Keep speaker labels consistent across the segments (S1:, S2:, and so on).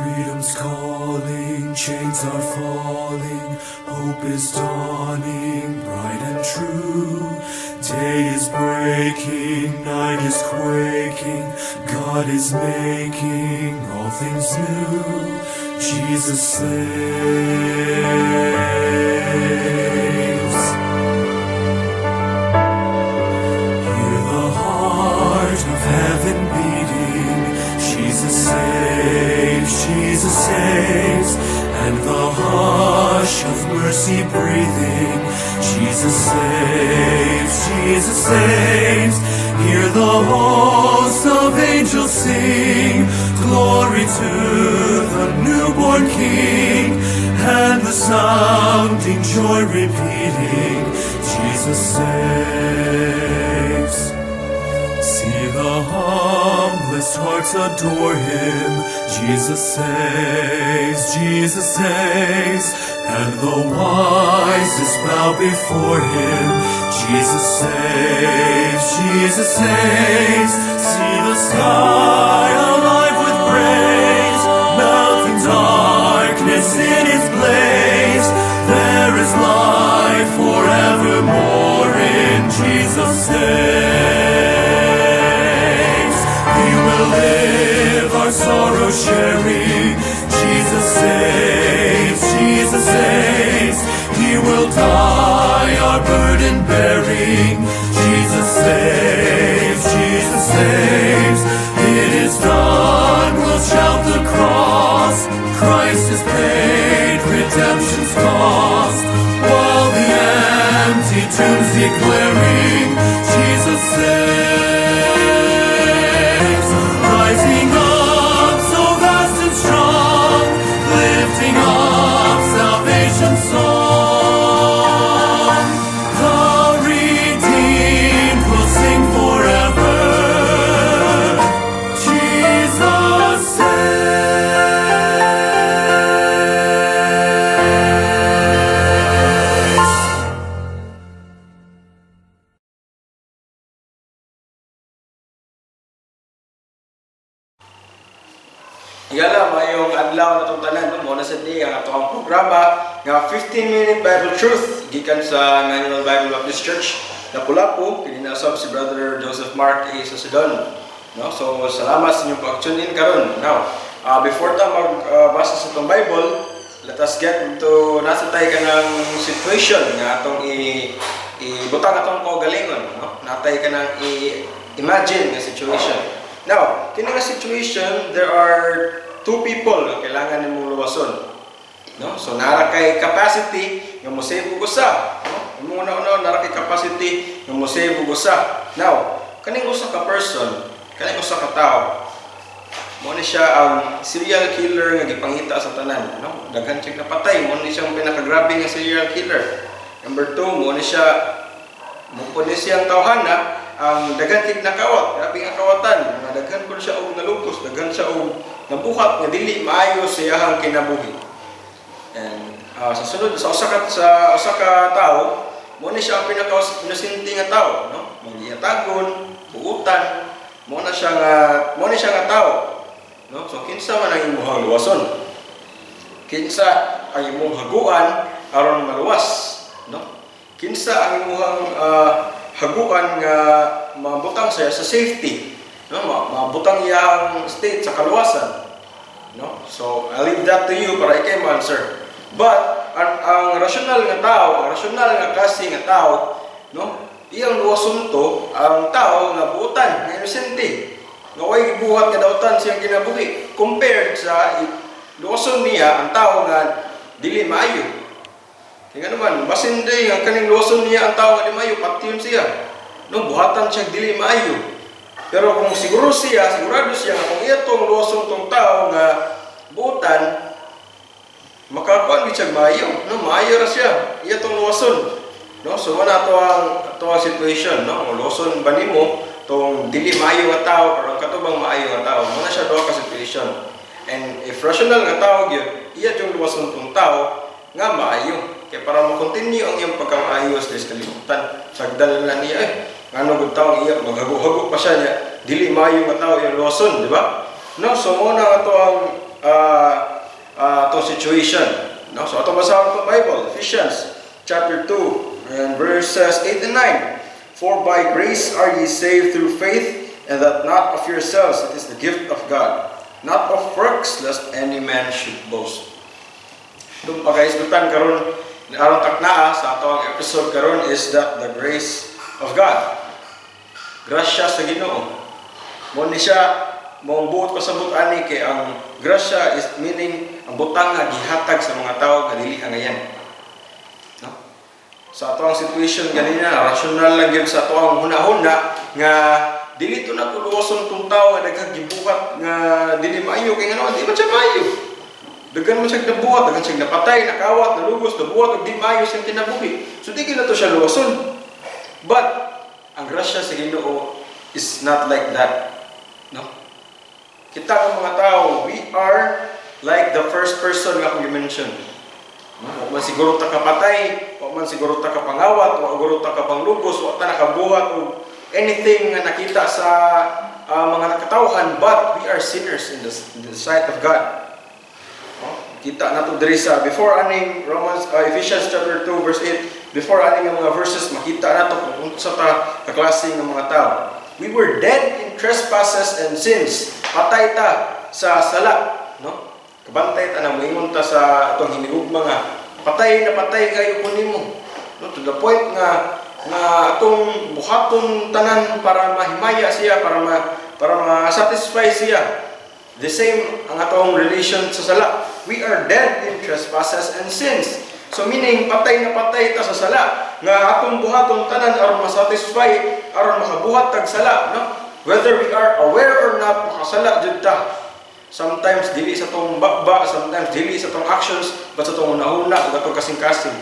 S1: Freedom's calling, chains are falling, hope is dawning, bright and true. Day is breaking, night is quaking, God is making all things new. Jesus saves. Hear the heart of heaven beating. Jesus saves, Jesus saves, and the hush of mercy breathing. Jesus saves, Jesus saves. Hear the hosts of angels sing, glory to the newborn King, and the sounding joy repeating, Jesus saves. See the humblest hearts adore him. Jesus saves, Jesus saves, and the wisest bow before him. Jesus saves, Jesus saves. See the sky alive with praise, melting darkness in its blaze. There is life forevermore in Jesus saves. He will live our sorrow sharing. Jesus saves, Jesus saves. He will die our burden bearing. Jesus saves, Jesus saves. It is done, we'll shout the cross. Christ has paid redemption's cost. While the empty tomb's declaring, Jesus saves. Rising up so vast and strong, lifting up salvation's song. The redeemed will sing forever. Jesus saves.
S2: Higala, maayong adlaw natong tanan, no? Mao na sad ni ang atoang programa nga 15-minute Bible Truth gikan sa Emmanuel Bible Baptist Church Lapu-Lapu, kini na usab si Brother Joseph Mark A. Susidon. No? So salamat sa inyong pag-tune in karon. Now, before ta magbasa sa atong Bible, let us get into nasa tay kanang situation nga atong i ibutang atong kaugalingon, no? Natay kanang i-imagine nga situation. Now, kini nga situation, there are two people nga kailangan nimong luwason. No? So nara kay capacity nga mo save og usa, no? Imong una-una nara kay capacity nga mo save og usa. Now, kaning usa ka person, kaning usa ka tawo, mo ni siya ang serial killer nga gipangita sa tanan, no? Daghan siya napatay, mo ni siya ang pinakagrabe nga serial killer. Number two, mo ni siya mo po ni siyang tawhana ang daghan kig nakawat, grabe nga kawatan, nga daghan pud siya og nalupos, daghan siya og nabuhat nga dili maayo sa iyahang kinabuhi. And sa sunod sa usa ka tawo, mo ni siya ang pinaka inosente nga tawo, no? Manggihatagon, buutan, mo ni siya nga tawo. No? So kinsa man ang imong luwason? Kinsa ang imong haguan aron maluwas, no? Kinsa ang imong haguan nga mabutang siya sa safety, no? Mabutang iyang state sa kaluwasan, no? So I leave that to you para ikay mo-answer. But ang rasyonal nga tao, ang rasyonal nga klase nga tao, no? Iyang luwason to ang tao nga buutan, nga inosente, nga way gibuhat nga dautan siyang kinabuhi compared sa luwason niya ang tao nga dili maayo. Kaya nga naman, basin day ang kaning luwason niya ang tao nga di maayo, patyon siya. No, buhatan siya dili maayo. Pero kung siguro siya, sigurado siya nga kung iya tong luwason tong tao nga buutan, makakuan gid siya maayo. No, maayo ra siya. Iya tong luwason. No, so wala to ang situation, no? Kung luwason ba nimo tong dili maayo nga tao or ang katubang maayo nga tao, muna siya duha ka situation. And if rational nga tao gyud, iya yung luwason tong tao nga maayo. Kaya para mo-continue ang iyang pagkamaayo sa kalibutan, sagdan lang niya eh. Ngano gud tao iya maghago-hago pa siya niya, dili maayo nga tao iyang luwason, di ba? No, so mo na ato ang atong situation, no? So atong basahon itong Bible, Ephesians chapter 2 and verses 8 and 9. "For by grace are ye saved through faith, and that not of yourselves, it is the gift of God, not of works, lest any man should boast." Itong pagkahisgutan karon aron taknaa sa atong episode karon is that the grace of God. Grasya sa Ginoo. Mo ni siya mo buot pasabot ani kay ang grasya is meaning ang butang nga gihatag sa mga tawo nga dili angayan. No? Sa atong situation ganina, rational lang gyud sa atong hunahuna nga dili to na tuluwason tong tawo nga daghang gibuhat nga dili maayo kay ngano di man siya maayo. Daghan man siya nabuhat, daghan siya napatay, nakawat, nalugos, nabuhat, ug di maayo siyang kinabuhi. So di na to siya luwason. But ang grasya sa Ginoo is not like that. No? Kita ang mga tao, we are like the first person nga akong i-mention. No? Wa man siguro ta kapatay, wa man siguro ta kapangawat, wa siguro ta kapanglugos, wa ta nakabuhat og anything nga nakita sa mga katawhan, but we are sinners in the sight of God. No? Kita nato diri sa before aning Romans, Ephesians chapter 2 verse 8, before aning nga mga verses, makita nato kung unsa ta kaklase nga mga tao. We were dead in trespasses and sins. Patay ta sa sala, no? Kabantay ta na moingon ta sa atong hinigugma nga patay na patay kayo ko nimo. No, to the point nga atong buhaton tanan para mahimaya siya, para ma-satisfy siya. The same ang atong relation sa sala. We are dead in trespasses and sins. So meaning patay na patay ta sa sala nga atong buhaton tanan aron ma-satisfy, aron makabuhat tag sala, no? Whether we are aware or not, makasala jud ta. Sometimes dili sa tong baba, sometimes dili sa tong actions, but sa tong hunahuna ug atong kasing-kasing.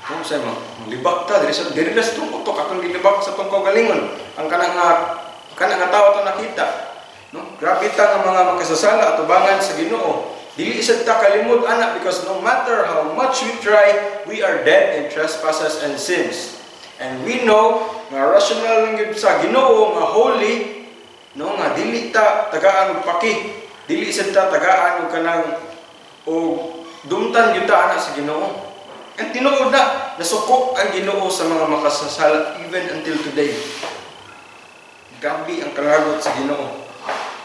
S2: No, say mo, libak ta diri sa tong utok atong gilibak sa tong kaugalingon. Ang kanang nga tawo atong nakita. No? Grabe ta nga mga makasasala atubangan sa Ginoo. Dili sad ta kalimod ana because no matter how much we try, we are dead in trespasses and sins. And we know nga rational lang gyud sa Ginoo nga holy, no, nga dili ta tagaan og paki. Dili sad ta tagaan og kanang og dumtan gyud ta ana sa Ginoo. Ang tinuod na nasuko ang Ginoo sa mga makasasala even until today. Grabe ang kalagot sa Ginoo.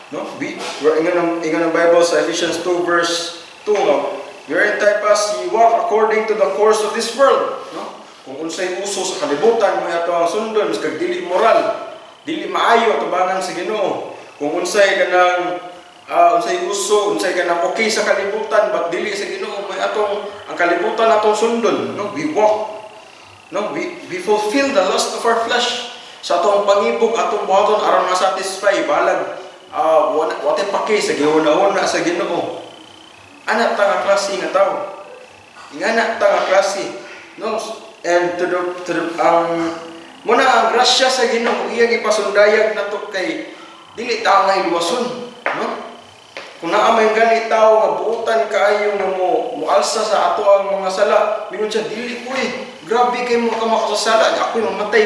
S2: No? We we're ingon ng Bible sa Ephesians 2 verse 2, no? "Wherein time past ye walk according to the course of this world," no? Kung unsay uso sa kalibutan mo ato ang sundon kag dili moral, dili maayo atubangan sa Ginoo. Kung unsay kanang unsay uso, unsay kanang okay sa kalibutan but dili sa Ginoo, may atong ang kalibutan atong sundon, no? We walk, no? We fulfill the lust of our flesh. Sa atong pangibog atong buhaton aron ma-satisfy balag wala watay paki sa gihuna-huna sa Ginoo. Ana ta nga klase nga tao. Ingana ta nga klase. No? And to the ang muna ang grasya sa Ginoo iyang ipasundayag nato kay dili ta nga iluwason, no? Kung naa may gani tao nga buutan kaayo nga mo mualsa sa ato ang mga sala, mingon siya, "Dili ko eh. Grabe kay mo ka makasasala, ako'y mamatay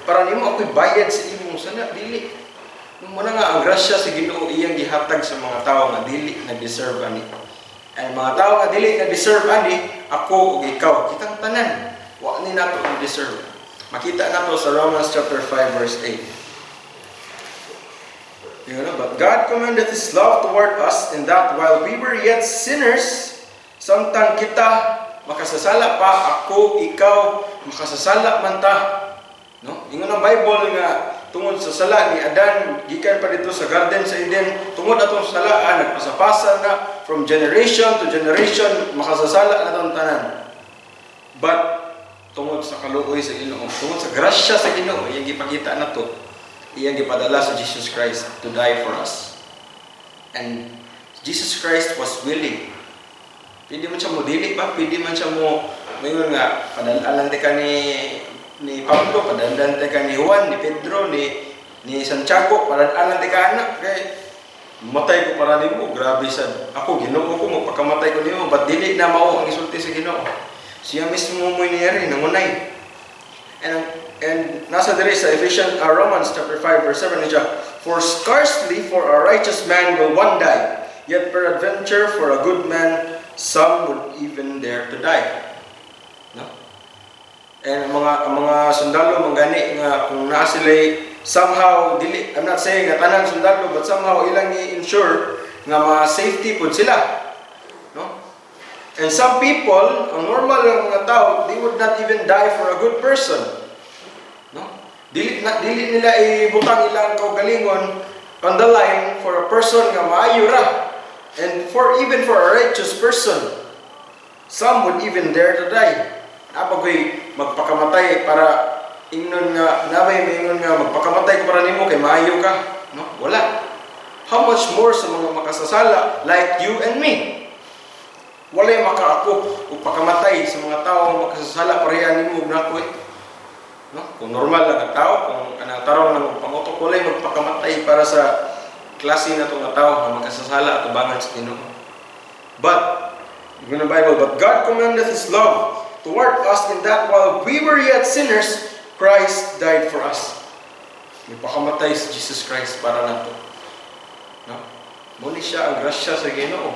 S2: para nimo, ako'y bayad sa imong sala." Dili. Muna nga ang grasya sa Ginoo iyang gihatag sa mga tao nga dili na deserve ani. And mga tao nga dili na deserve ani, ako ug ikaw, kitang tanan, wa ni nato ang deserve. Makita nato sa Romans chapter 5 verse 8. "But God commended His love toward us in that while we were yet sinners," samtang kita makasasala pa, ako, ikaw, makasasala man ta. No? Ingon ang Bible nga tungod sa sala ni Adan gikan pa dito sa garden sa Eden, tungod atong sala nagpasapasa na from generation to generation, makasasala na tong tanan. But tungod sa kaluoy sa Ginoo, tungod sa grasya sa Ginoo, iyang gipakita nato, iyang gipadala sa Jesus Christ to die for us. And Jesus Christ was willing. Pwede man siya mo dili ba? Pwede man siya mo moingon nga padal-an ka ni Pablo, padal-an ka ni Juan, ni Pedro, ni Santiago, padal-an ka anak kay matay ko para nimo, grabe sad. Ako Ginoo ko, magpakamatay ko nimo, but dili na mao ang isulti sa Ginoo. Siya mismo mo niyari nangunay. And nasa diri sa Ephesians, Romans chapter 5 verse 7 niya, "For scarcely for a righteous man will one die, Yet peradventure for a good man, some would even dare to die. No? And ang mga sundalo manggani nga kung naa sila somehow dili, I'm not saying nga tanan sundalo, but somehow ilang i-ensure nga ma-safety pud sila. No? And some people, ang normal lang mga tao, they would not even die for a good person. No? Dili na dili nila ibutang ilang kaugalingon on the line for a person nga maayo ra. And for even for a righteous person, some would even dare to die. Naa ba goy magpakamatay para ingnon nga nabay maingon nga magpakamatay ko para nimo kay maayo ka, no? Wala. How much more sa mga makasasala like you and me? Walay makaako og pakamatay sa mga tao nga makasasala pareha nimo ug nako eh. No? Kung normal lang ang tao, kung anang tarong lang og pangutok, walay magpakamatay para sa klase na nga tao nga makasasala atubangan sa Ginoo. But, in the Bible, "But God commendeth His love toward us in that while we were yet sinners, Christ died for us." Nagpakamatay si Jesus Christ para nato. No? Mao ni siya ang grasya sa Ginoo.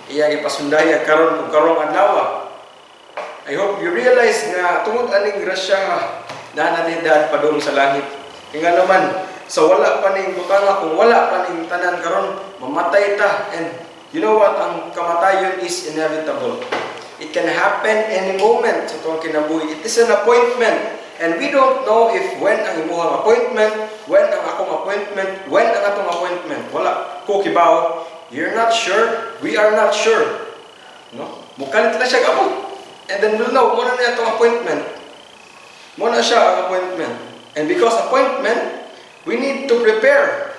S2: Iya gipasundayag karon ug karong adlaw. I hope you realize nga tungod aning grasya na natindaan padung sa langit. Kaya nga naman, sa wala pa ning butanga, kung wala pa ning tanan karon, mamatay ta. And you know what? Ang kamatayon is inevitable. It can happen any moment sa atong kinabuhi. It is an appointment. And we don't know if when ang imuhang appointment, when ang akong appointment, when ang atong appointment. Wala ko kibaw. You're not sure. We are not sure. No? Mukalit lang siya abot. And then we'll know, mao na niya atong appointment. Mao na siya ang appointment. And because appointment, we need to prepare.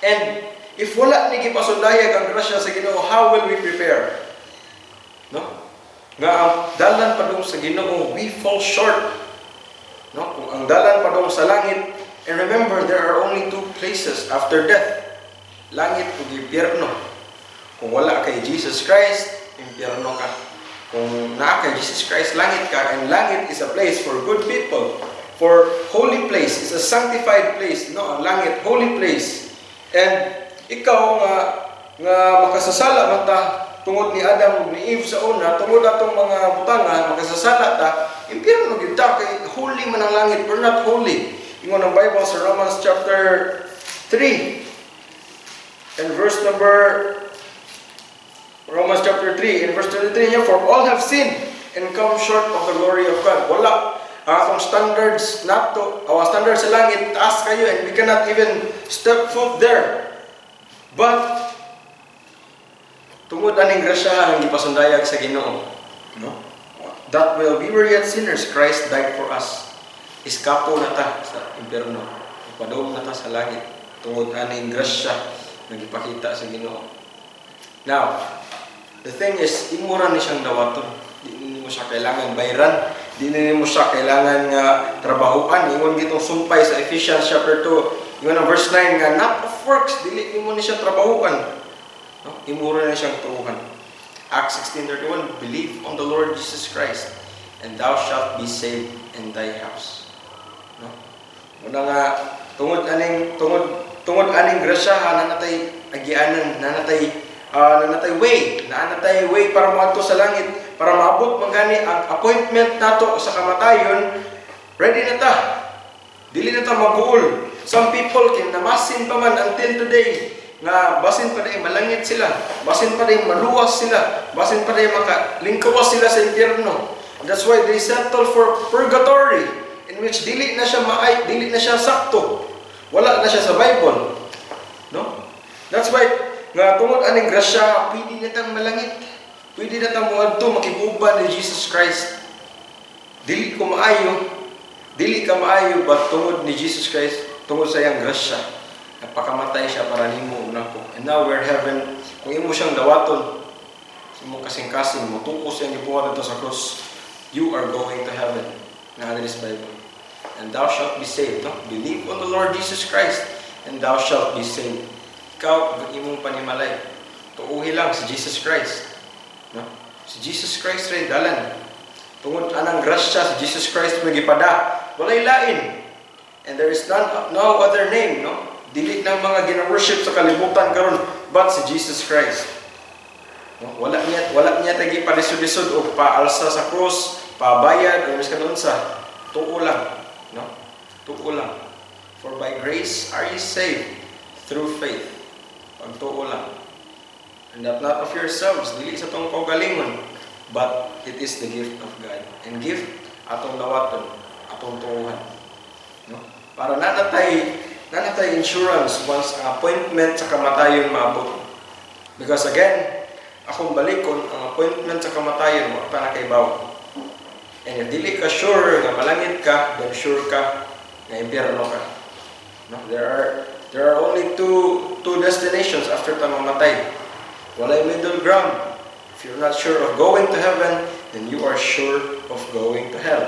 S2: And if wala ni gipasundayag ang grasya sa Ginoo, how will we prepare? No? Nga ang dalan padung sa Ginoo, we fall short. No? Kung ang dalan padung sa langit, and remember, there are only two places after death. Langit ug impyerno. Kung wala kay Jesus Christ, impyerno ka. Kung naa kay Jesus Christ, langit ka, and langit is a place for good people. For holy place, it's a sanctified place, no? Ang langit, holy place. And ikaw nga makasasala man ta tungod ni Adam ug ni Eve sa una, tungod atong mga butanga, makasasala ta, impyerno gyud ta kay holy man ang langit, we're not holy. Ingon ang Bible sa Romans chapter 3 and verse number, Romans chapter 3 and verse 23 niya, "For all have sinned and come short of the glory of God." Wala. Ang atong standards nato, our standards sa langit, taas kayo and we cannot even step foot there. But tungod aning grasya ang gipasundayag sa Ginoo, no? That while we were yet sinners, Christ died for us. Iskapo na ta sa impyerno. Ipadong na ta sa langit tungod aning grasya nga gipakita sa Ginoo. Now, the thing is, imo ra ni siyang dawaton. Di nimo siya kailangan bayran. Di nimo siya kailangan nga trabahuan. Ingon gitong sumpay sa Ephesians chapter 2, ingon ang verse 9 nga not of works, dili nimo ni siya trabahuan. No? Imo ra na siyang tuuhan. Acts 16:31, "Believe on the Lord Jesus Christ, and thou shalt be saved and thy house." No? Muna nga tungod aning grasya naa natay agianan, naa natay way para moadto sa langit, para maabot man gani ang appointment nato sa kamatayon, ready na ta. Dili na ta magbuol. Some people kay namasin pa man until today nga basin pa diay malangit sila, basin pa diay maluwas sila, basin pa diay makalingkawas sila sa impyerno. That's why they settle for purgatory, in which dili na siya maay, dili na siya sakto. Wala na siya sa Bible. No? That's why nga tungod aning grasya, pwede na tang malangit. Pwede na tang moadto makig-uban ni Jesus Christ. Dili ko maayo, dili ka maayo, but tungod ni Jesus Christ, tungod sa iyang grasya, nagpakamatay siya para nimo ug nako. And now we're heaven. Kung imo siyang dawaton sa imong kasing-kasing, motuo sa iyang gibuhat didto sa cross, you are going to heaven. Naa diri sa Bible. "And thou shalt be saved." No? Believe on the Lord Jesus Christ, and thou shalt be saved. Ikaw, ug ang imong panimalay. Tuuhi lang si Jesus Christ. No? Si Jesus Christ ray dalan. Tungod anang grasya, si Jesus Christ may gipada. Walay lain. And there is none, no other name, no? Dili ng mga gina-worship sa kalibutan karon. but si Jesus Christ. No? Wala niya ta gipalisod-lisod og paalsa sa krus, pabayad o biskan unsa. Tuo lang, no? Tuo lang. For by grace are you saved through faith. Pagtuo lang. And that not of yourselves, dili sa atong kaugalingon, but it is the gift of God. And gift atong dawaton, atong tuuhan. No? Para naa natay insurance once ang appointment sa kamatayon maabot. Because again, akong balikon, ang appointment sa kamatayon, wa pa nakaibaw. And if dili ka sure nga malangit ka, then sure ka nga impyerno ka. No? There are only two destinations after ta mamatay. Walay middle ground. If you're not sure of going to heaven, then you are sure of going to hell.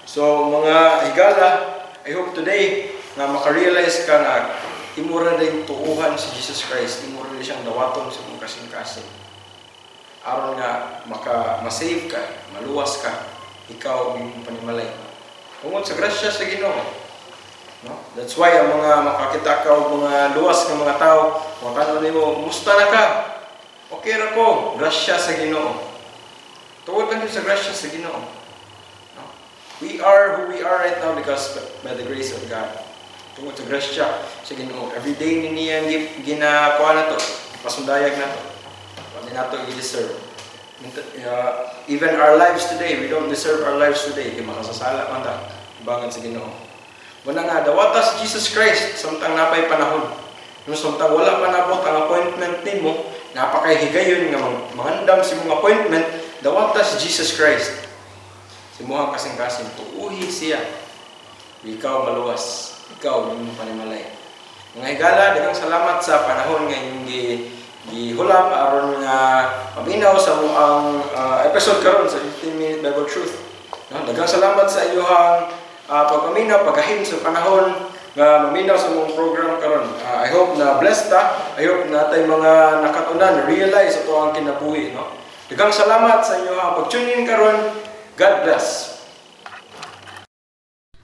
S2: So mga higala, I hope today nga makarealize ka nga imo ra din tuuhan si Jesus Christ, imo ra din siyang dawaton sa imong kasing-kasing. Aron nga maka ma-save ka, maluwas ka, ikaw ug imong panimalay. Tungod sa grasya sa Ginoo. No? That's why ang mga makakita ka og mga luwas nga mga tao, mga nimo, "Musta na ka?" "Okay ra ko, grasya sa Ginoo." Tungod lang yun sa grasya sa Ginoo. No? We are who we are right now because by the grace of God. Tungod sa grasya sa Ginoo. Every day ni niya ginakuha na to, pasundayag na to. Wala nato i-deserve. Even our lives today, we don't deserve our lives today. Kay makasasala man ta. Bangan sa Ginoo. Mao na nga, dawata si Jesus Christ samtang napay panahon. No, samtang wala pa nabot ang appointment nimo, napakay higayon nga mangandam sa imong appointment, dawata si Jesus Christ. Sa imong kasing-kasing, tuuhi siya. Ikaw maluwas. Ikaw imong panimalay. Mga higala, daghang salamat sa panahon nga inyong gihulam aron nga paminaw sa among episode karon sa 15-Minute Bible Truth. No, daghang salamat sa inyong pagpaminaw, paggahin sa panahon nga maminaw sa among program karon. I hope na blessed ta. I hope na tay mga nakatunan, realize ato ang kinabuhi, no. Daghang salamat sa inyong pag-tune in karon. God bless.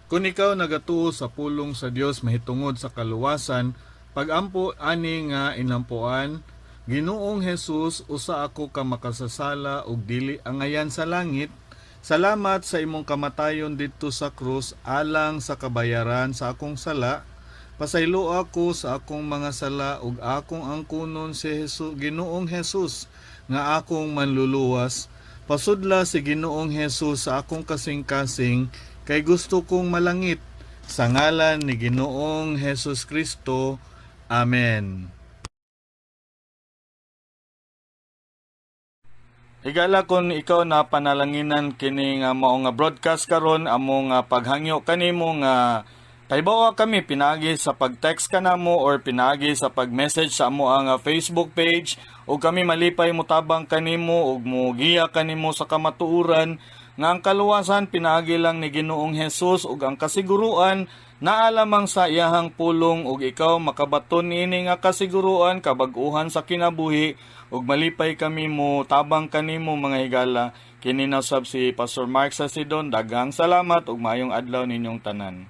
S3: Kung ikaw nagatuo sa pulong sa Dios mahitungod sa kaluwasan, pagampo ani nga inampuan: "Ginoong Jesus, usa ako ka makasasala ug dili angayan sa langit. Salamat sa imong kamatayon didto sa krus alang sa kabayaran sa akong sala. Pasaylo ako sa akong mga sala ug akong angkunon si Jesus, Ginoong Jesus, nga akong manluluwas. Pasudla si Ginoong Jesus sa akong kasing-kasing kay gusto kong malangit. Sa ngalan ni Ginoong Jesus Kristo. Amen." Higala, kon ikaw na panalanginan kini nga mao nga broadcast karon, amo nga paghangyo kanimo nga pahibawa kami pinaagi sa pag-text kanamo or pinaagi sa pag-message sa amo ang Facebook page ug kami malipay motabang kanimo ug mogiya kanimo sa kamatuoran nga ang kaluwasan pinaagi lang ni Ginoong Hesus ug ang kasiguruan naa lamang sa iyahang pulong ug ikaw makabaton niini nga kasiguruan, kabag-uhan sa kinabuhi, ug malipay kami mo tabang kanimo, mga higala. Kini na sab si Pastor Mark Sasidon. Daghang salamat ug maayong adlaw ninyong tanan.